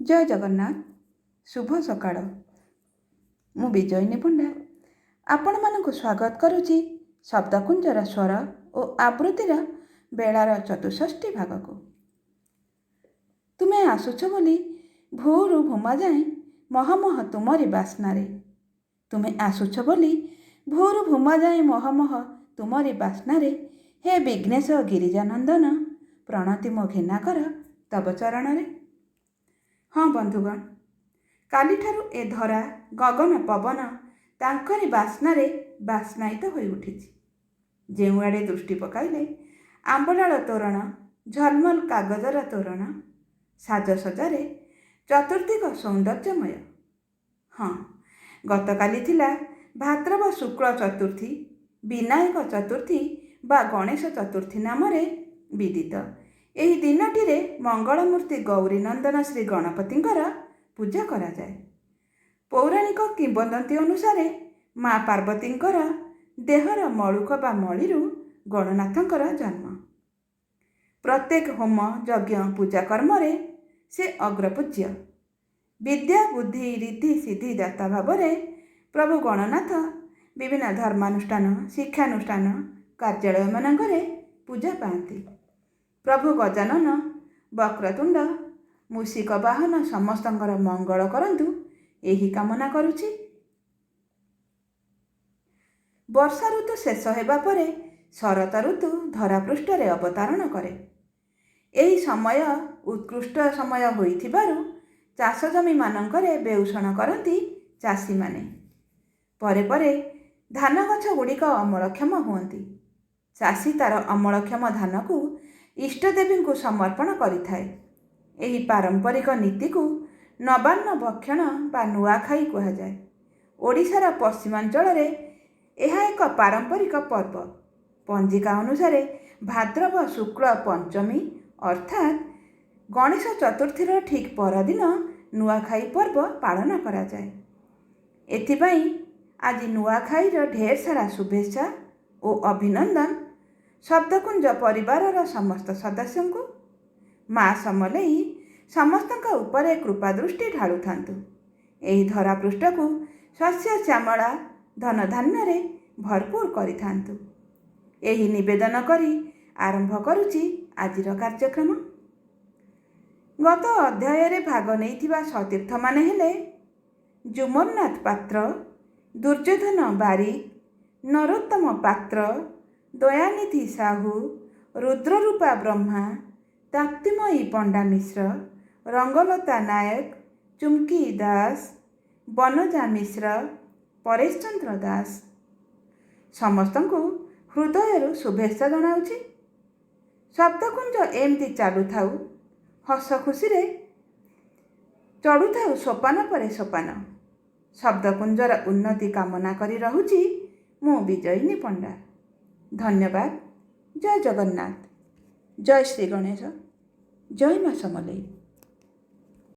ଜୟ ଜଗନ୍ନାଥ। ଶୁଭ ସକାଳ। ମୁଁ ବିଜୟିନୀ ପଣ୍ଡା ଆପଣମାନଙ୍କୁ ସ୍ୱାଗତ କରୁଛି ଶବ୍ଦକୁଞ୍ଜର ସ୍ୱର ଓ ଆବୃତ୍ତିର ବେଳାର ଚତୁଷଷ୍ଠୀ ଭାଗକୁ। ତୁମେ ଆସୁଛ ବୋଲି ଭୂରୁ ଭୂମା ଯାଏଁ ମହମହ ତୁମରି ବାସ୍ନାରେ। ତୁମେ ଆସୁଛ ବୋଲି ଭୂରୁ ଭୂମା ଯାଏଁ ମହମହ ତୁମରି ବାସ୍ନାରେ। ହେ ବିଘ୍ନେଶ ଗିରିଜାନନ୍ଦନ, ପ୍ରଣତି ମୋ ଘେନା କର ତବ ଚରଣରେ। ହଁ ବନ୍ଧୁଗଣ, କାଲିଠାରୁ ଏ ଧରା, ଗଗନ, ପବନ ତାଙ୍କରି ବାସ୍ନାରେ ବାସ୍ନାୟିତ ହୋଇ ଉଠିଛି। ଯେଉଁଆଡ଼େ ଦୃଷ୍ଟି ପକାଇଲେ ଆମ୍ବଡାଳ ତୋରଣ, ଝଲମଲ କାଗଜର ତୋରଣ, ସାଜସଜାରେ ଚତୁର୍ଦିଗ ସୌନ୍ଦର୍ଯ୍ୟମୟ। ହଁ, ଗତକାଲି ଥିଲା ଭାଦ୍ରବ ଶୁକ୍ଳ ଚତୁର୍ଥୀ, ବିନାୟକ ଚତୁର୍ଥୀ ବା ଗଣେଶ ଚତୁର୍ଥୀ ନାମରେ ବିଦିତ। ଏହି ଦିନଟିରେ ମଙ୍ଗଳମୂର୍ତ୍ତି ଗୌରୀନନ୍ଦନ ଶ୍ରୀ ଗଣପତିଙ୍କର ପୂଜା କରାଯାଏ। ପୌରାଣିକ କିମ୍ବଦନ୍ତୀ ଅନୁସାରେ ମା ପାର୍ବତୀଙ୍କର ଦେହର ମଳୁକ ବା ମଳିରୁ ଗଣନାଥଙ୍କର ଜନ୍ମ। ପ୍ରତ୍ୟେକ ହୋମ, ଯଜ୍ଞ, ପୂଜା କର୍ମରେ ସେ ଅଗ୍ରପୂଜ୍ୟ। ବିଦ୍ୟା, ବୁଦ୍ଧି, ରିଦ୍ଧି, ସିଦ୍ଧି ଦାତା ଭାବରେ ପ୍ରଭୁ ଗଣନାଥ ବିଭିନ୍ନ ଧର୍ମାନୁଷ୍ଠାନ, ଶିକ୍ଷାନୁଷ୍ଠାନ, କାର୍ଯ୍ୟାଳୟମାନଙ୍କରେ ପୂଜା ପାଆନ୍ତି। ପ୍ରଭୁ ଗଜାନନ, ବକ୍ରତୁଣ୍ଡ, ମୂଷିକ ବାହନ ସମସ୍ତଙ୍କର ମଙ୍ଗଳ କରନ୍ତୁ, ଏହି କାମନା କରୁଛି। ବର୍ଷା ଋତୁ ଶେଷ ହେବା ପରେ ଶରତ ଋତୁ ଧରାପୃଷ୍ଠରେ ଅବତାରଣ କରେ। ଏହି ସମୟ ଉତ୍କୃଷ୍ଟ ସମୟ ହୋଇଥିବାରୁ ଚାଷ ଜମିମାନଙ୍କରେ ବେଉଷଣ କରନ୍ତି ଚାଷୀମାନେ। ପରେ ପରେ ଧାନ ଗଛ ଗୁଡ଼ିକ ଅମଳକ୍ଷମ ହୁଅନ୍ତି। ଚାଷୀ ତା'ର ଅମଳକ୍ଷମ ଧାନକୁ ଇଷ୍ଟଦେବୀଙ୍କୁ ସମର୍ପଣ କରିଥାଏ। ଏହି ପାରମ୍ପରିକ ନୀତିକୁ ନବାନ୍ନ ଭକ୍ଷଣ ବା ନୂଆଖାଇ କୁହାଯାଏ। ଓଡ଼ିଶାର ପଶ୍ଚିମାଞ୍ଚଳରେ ଏହା ଏକ ପାରମ୍ପରିକ ପର୍ବ। ପଞ୍ଜିକା ଅନୁସାରେ ଭାଦ୍ରବ ଶୁକ୍ଳ ପଞ୍ଚମୀ ଅର୍ଥାତ୍ ଗଣେଶ ଚତୁର୍ଥୀର ଠିକ୍ ପରଦିନ ନୂଆଖାଇ ପର୍ବ ପାଳନ କରାଯାଏ। ଏଥିପାଇଁ ଆଜି ନୂଆଖାଇର ଢେର ସାରା ଶୁଭେଚ୍ଛା ଓ ଅଭିନନ୍ଦନ ଶବ୍ଦକୁଞ୍ଜ ପରିବାରର ସମସ୍ତ ସଦସ୍ୟଙ୍କୁ। ମା ସମଲେଇ ସମସ୍ତଙ୍କ ଉପରେ କୃପା ଦୃଷ୍ଟି ଢାଳୁଥାନ୍ତୁ। ଏହି ଧରାପୃଷ୍ଠକୁ ଶସ୍ୟ ଶ୍ୟାମଳା ଧନଧାନ୍ୟରେ ଭରପୁର କରିଥାନ୍ତୁ, ଏହି ନିବେଦନ କରି ଆରମ୍ଭ କରୁଛି ଆଜିର କାର୍ଯ୍ୟକ୍ରମ। ଗତ ଅଧ୍ୟାୟରେ ଭାଗ ନେଇଥିବା ସତୀର୍ଥମାନେ ହେଲେ ଜୁମରନାଥ ପାତ୍ର, ଦୁର୍ଯ୍ୟୋଧନ ବାରିକ, ନରୋତ୍ତମ ପାତ୍ର, ଦୟାନିଧି ସାହୁ, ରୁଦ୍ରରୂପା ବ୍ରହ୍ମା, ତାପ୍ତିମୟୀ ପଣ୍ଡା ମିଶ୍ର, ରଙ୍ଗଲତା ନାୟକ, ଚୁମ୍କି ଦାସ, ବନଜା ମିଶ୍ର, ପରେଶ ଚନ୍ଦ୍ର ଦାସ। ସମସ୍ତଙ୍କୁ ହୃଦୟରୁ ଶୁଭେଚ୍ଛା ଜଣାଉଛି। ଶବ୍ଦକୁଞ୍ଜ ଏମିତି ଚାଲୁଥାଉ, ହସ ଖୁସିରେ ଚଢ଼ୁଥାଉ ସୋପାନ ପରେ ସୋପାନ। ଶବ୍ଦକୁଞ୍ଜର ଉନ୍ନତି କାମନା କରି ରହୁଛି ମୁଁ ବିଜୟିନୀ ପଣ୍ଡା। ଧନ୍ୟବାଦ। ଜୟ ଜଗନ୍ନାଥ, ଜୟ ଶ୍ରୀ ଗଣେଶ, ଜୟ ମା ସମଲେଇ।